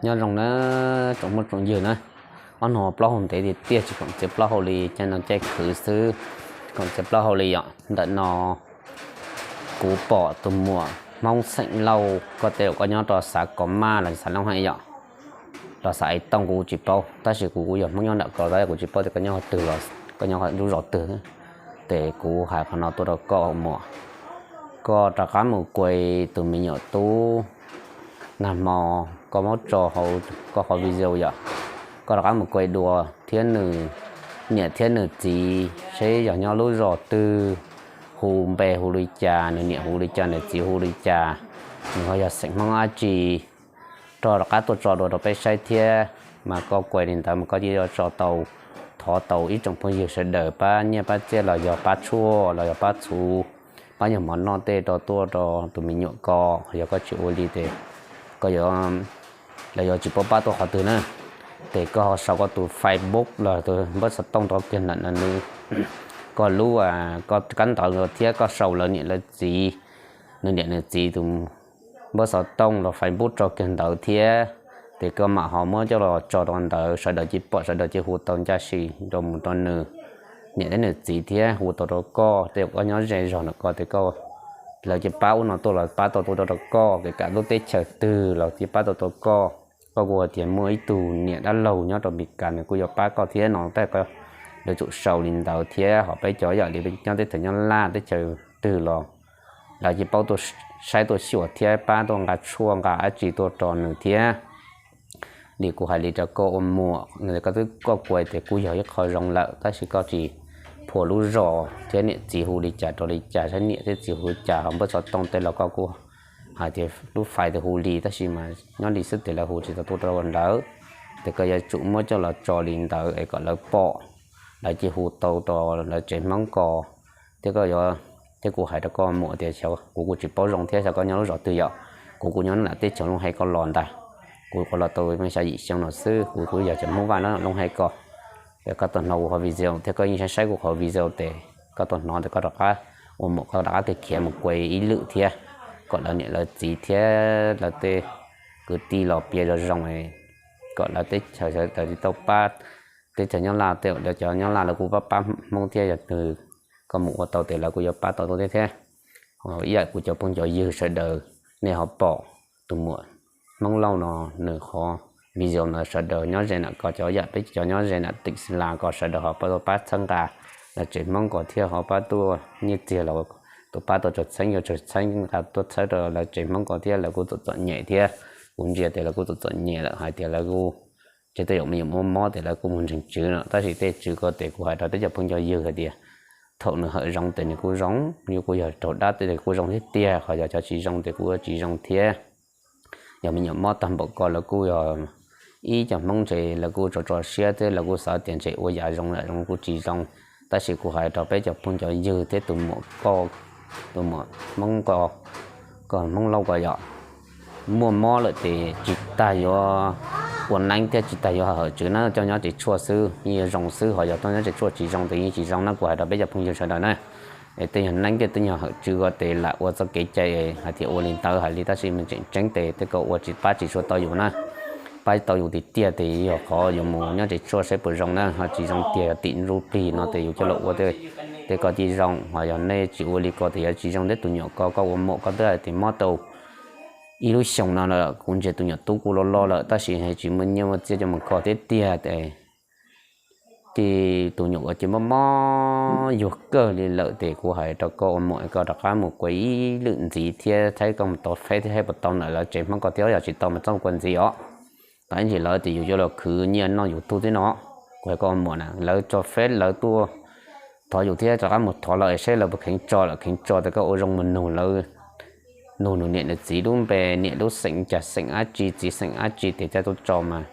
Nyob zoo na tsoom muaj tsoom ywg na, ob hnub plaub hau ntev tiag tiag tsis koom txiav plaub hau li, caij no caij khwv xwb, tsis koom txiav plaub hau li yom. Ntawm no kuv pom tus muam Hmoob xeem Lauj, koj tej zaum koj nyob rau xav Kos Maj los xav Looj Hais yom, los xav Ais Tooj kuv tsis paub, tab sis kuv kuv yog Hmoob nyob nram ko tab kuv tsis paub tias koj nyob qhov twg, koj nyob lub zos twg. Ces kuv hais qhov no tuaj rau koj muam, koj rov qab mus kuas tus me nyuam tub nag hmo koj muab tso hauv koj qhov video yom, koj rov qab mus kuas dua thiab nws niam thiab nws txiv seb yog nyob lub zos twg, hu npe hu li cas, nws niam hu li cas, nws txiv hu li cas, nws ho yog xeem Hmoob dab tsi, rov qab tuaj tso dua rau peb saib thiab. Mas koj kuas li ntawd mas koj yeej yuav tso tau, thov tau ib tsoom phooj ywg sawv daws pab nyiaj pab txiaj los yog pab tshuaj los yog pab txhuv, pab nyuag mov noj tej rau tuaj rau tus me nyuam ko. Yog koj tsis ua li ces koj yuav, lawv yuav tsis paub pab tuaj qhov twg na. Ces koj sau koj tus Facebook los tus npawb xov tooj rau kiag ntawm no, koj lub, koj kab ntawv thiab koj sau lawv niam lawv txiv, nws niam nws txiv tus npawb xov tooj los Facebook rau kiag ntawd thiab. Ces koj mam ho muab coj los tso rau ntawd sawv daws cia pom sawv daws cia hu tau ncaj si rau mus rau nws niam thiab nws txiv thiab hu tau rau koj tej zaum koj nyob ze zog ntawm ko ces koj, lawv cia pab ub no tuaj los pab tau tuaj rau koj, kawm kam lub teb chaws twg los cia pab tau tuaj koj. Koj kuj hais tias muaj ib tug niam dab laug nyob rau Mes Kas nws kuj yuav pab koj thiab no, tab sis lawv tsum sau li ntawd thiab. Ho peb cov yam li nyob teb chaws nyob Laj teb chaws twg los lawv cia paub tuaj saib tuaj xyuas thiab pab tuaj nqa tshuaj nqa dab tsi tuaj rau nws thiab. Li kuv hais li rau koj ua muam, koj twb koj kuas ces kuj yog ib qho zoo lawm, tab sis koj tsis phua lub zos thiab niam txiv hu li cas rau li cas, saib niam thiab txiv hu li cas, ho npawb xov tooj tej los koj kuj hais tias lub fais hu li, tab sis mas nyob li xwb ces lawv hu tsis tau tuaj rau ntawd. Ces koj yuav tsum muab coj los tso li ntawd es kom lawv pom, lawv cia hu tau rau lawv tsev Hmoob ko. Thiab koj yuav, thiab kuv hais rau koj muam tias kuv kuj tsis paub zoo thiab xyov koj nyob lub zos twg yom. Kuv kuj nyob nram teb chaws Looj Hais ko los ntag, kuv kuj los tau xya yim xyoo no xwb, kuv kuj yog cov Hmoob Vaj Looj Hais ko. Koj tau hnov kuv qhov video thiab koj yeej saib saib kuv qhov video ces koj tau hnov tias koj rov qab, ua muam koj rov qab khiav mus kuas ib lwm thiab, kom lawv niam lawv txiv thiab lawv tej kwv tij los piav zoo zoo, kom lawv teb chaws sawv daws tau pab. Teb chaws nyob Laj tej zaum cov nyob Laj lawv kuj pab pab Hmoob thiab, yog twg koj mus ua tau ces lawv kuj yuav pab tau tuaj thiab thiab. Ib yam kuv cov phooj cov ywg sawv daws, nej ho pom tus muam Hmoob Lauj no, nws qhov video ntawd sawv daws nyob ze nram ko cov yam peb cov nyob ze nram teem Xeem Las ko sawv daws ho pab tuaj pab txhawb nqa lawv tsev Hmoob ko thiab ho pab tuaj nyiaj txiag los tuaj pab tau txhawb txheeb, yuav txhawb txheeb nqa tuaj txhawb rau lawv tsev Hmoob ko thiab lawv kuj txom txom nyem thiab. Kuv ntsia tias lawv kuj txom txom nyem lawm, hais tias lawv kuj, ces tej zaum me nyuam muaj mob ces lawv kuj mus ntseeg tswv no, tab sis tej tswv ko ces kuv hais rau peb cov phooj cov ywg hais tias thaum nws hawm zoo ces nws kuj zoo, yuav kuj yog raug dab tej kuj zoo thiab tiag, qhov yog cov tsis zoo ces kuj tsis zoo thiab. Yog me nyuam mob tag npaum ko lawv kuj yog ib cov Hmoob ntshe lawv kuj tso tso siab thiab lawv kuj xav tias ntshe ua yam zoo yam zoo kuj tsis zoo. Tab sis kuv hais rau peb cov phooj cov ywg thiab tus muam ko, tus muam Hmoob ko, ko Hmoob Lauj ko yog muaj mob lawm ces tsis tas yuav ua neeb thiab tsis tas yuav hawm tswv na, coj nyob tsev tshuaj xwb yeej yuav zoo xwb, ho yog tuaj nyob tsev tshuaj tsis zoo ces yeej tsis zoo na, kuv hais rau peb cov phooj ywg sawv daws na. Es tej nyuag neeb thiab tej nyuag hawm tswv ko ces lam ua txoj kev cai hais tias ua li ntawd hais li, tab sis me tseem tseeb ces tej ko ua tsis pab tsis tshua tau yus na. Pab tau yus tiag tiag ces yog qhov yus mus nyob tsev tshuaj saib puas zoo na, ho tsis zoo tiag yog tim nruj plig no ces yus coj los ua tej ko tsis zoo, ho yog nej tsis ua li ko ces yuav tsis zoo thiab. Tus nyuam ko koj ua muam koj twb hais tias mob tau ib lub xyoos no lawm, kuv ntsia tus nyuam tub kuj loj loj lawm tab sis tsis muaj nyiaj muaj txiaj coj mus kho thiab tiag ces, ces tus nyuam ko ces mob mob yuag kawg li lawm ces kuv hais rau koj ua muam koj rov qab mus kuas ib lwm ntxiv thiab saib koj mus tau feb thiab saib puas tau ntawm lawv tsev Hmoob ko thiab, yog tsis tau mas txhob mus kuas ntxiv os. Tam ib ntsis lawv tias yus coj los khwv nyiaj noj YouTube xwb no. Kuv hais koj ua muam na, lawv tso feb lawv tuaj thov yus thiab rov qab mus thov lawv saib lawv puas kheev tso, lawv kheev tso ces koj ua zoo mus nug lawv, nug nws niam nws txiv lub npe, niam lub xeem cas xeem dab tsi txiv xeem dab tsi ces caij tuaj tso mas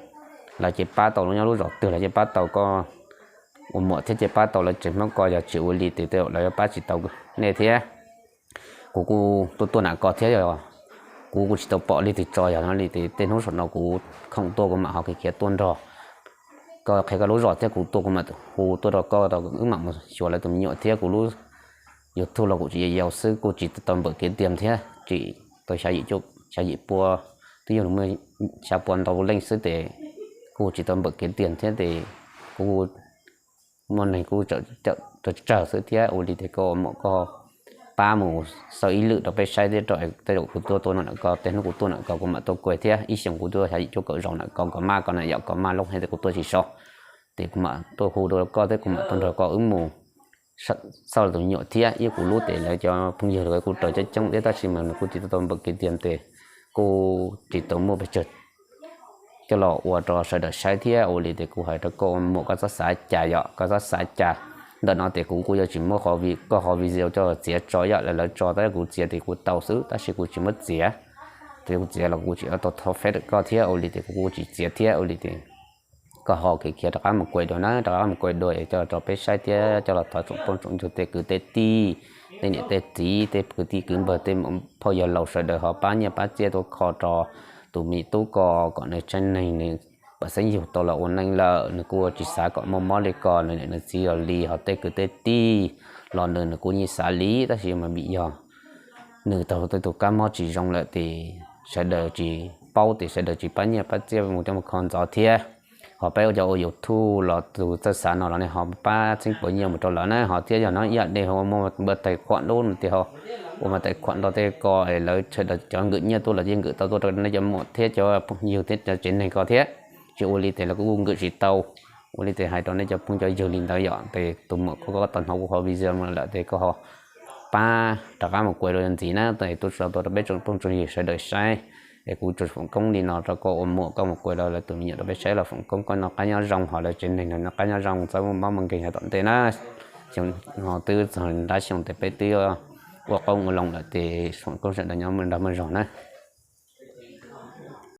lawv cia pab tau, nyob lub zos twg lawv cia pab tau koj ua muam thiab cia pab tau lawv tsev Hmoob ko, yog tsis ua li ces tej zaum lawv yuav pab tsis tau nej thiab. Kuv kuj tuaj tuaj nram ko thiab yog kuv kuj tsis tau pom leej twg tso, yog no li ces tej hnub saum no kuv khoom tuaj kuv mam ho khiav tuaj nrog koj qhia koj lub zos thiab kuv tuaj kuv mam hu tuaj rau koj, wb mam mus xyuas lawv tus me nyuam thiab. Kuv lub YouTube los kuv tsis yau xwb, kuj tsis tau npawm kev tiag thiab, tsis tau xya yim pua, twb yog muaj xya pua ntau leej xwb tes kuj tsis tau npam kev tiag thiab tes kuj muaj neeg kuj tsawg tsawg xwb thiab. Ua li tes koj ua muam koj pab mus xaus ib lwm rau peb saib thiab rau tej zaum kuv tuaj tuaj no ntawm ko, tej hnub kuv tuaj ntawm ko kuv mam tuaj kuaj thiab, ib xyoos kuv tuaj xya yim cuaj kaum zaus ntawm ko kom maj ko na, yog kom maj loj thiab tes kuv tuaj tsis so, tes kuv mam tuaj hu rau koj thiab kuv mam tuaj nrog koj wb mus xauj tus me nyuam thiab. Ib kuv lub tes lawv cov phooj ywg lawv kuj raws coob coob thiab tab sis mas nws kuj tsis tau npam kev tiag tes kuj tsis tau muaj pes tsawg coj los ua rau sawv daws saib thiab. Ua li tes kuv hais rau koj ua muam koj txhob xav cas yom, koj txhob xav cas. Ntawm no tes kuv kuj yuav tsis muab koj qhov video coj los txiav tso yom, lawv tso tab kuv txiav tes kuv tau xwb tab sis kuv tsis muab txiav. Tes kuv txiav los kuv tsis tau thov feb rau koj thiab, ua li tes kuv kuj tsis txiav thiab. Ua li tes koj ho khiav khiav rov qab mus kuaj dua na, rov qab mus kuaj dua es coj los rau peb saib thiab coj los thov tsoom phooj tsoom ywg tej kwv tej tij, tej niam tej txiv, tej kwv tij kwv npawg, tej phauj yawg laus sawv daws ho pab nyiaj pab txiaj tuaj kho rau tus me tub ko kom nws tsev neeg nws pam xeeb yug tau los ua neej lawm, nws kuj tsis xav kom muaj mob li ko, nws niam nws txiv los li ho tej kwv tej tij los nws nws kuj yeej xav li tab sis mas vim yog nws tau tej tus kab mob tsis zoo lawm tes sawv daws tsis paub tes sawv daws tsis pab nyiaj pab txiaj mus coj mus kho ntxov thiab. Ho peb ua cov ua YouTube los tus txawj xav no los nej ho pab txheeb puas nyiaj mus rau lawv na, ho thiab yog no ib yam dej ho muaj npawb tais khuam lub no tias ho ua mas tais khuam nrog tej ko es lawv sawv daws cov nkwm nyiaj tuaj los yeej nkwm tau tuaj rau nej cov muam thiab cov phooj ywg thiab cov tsev neeg ko thiab. Tsis ua li tes lawv kuj nkwm tsis tau. Ua li tes hais rau nej cov phooj cov ywg li ntawd yom, tes tus muam koj tau hnov kuv qhov video no lawm tes koj ho pab rov qab mus kuaj dua ntxiv na, tes tub tsis tau tuaj rau peb tsoom phooj tsoom ywg sawv daws saib. Es kuv tsuas foom koob li no rau koj ua muam koj mus kuaj rau lawv tus me nyuam rau peb saib los foom koob koj noj qab nyob zoo ho lawv tsev neeg noj qab nyob zoo txawb muaj mob muaj nkeeg yav tom ntej na. Xyoo no twb txog nrab xyoo tes peb twb ua qoob ua loo lawm tes foom koob sawv daws nyob nrog muaj zog na.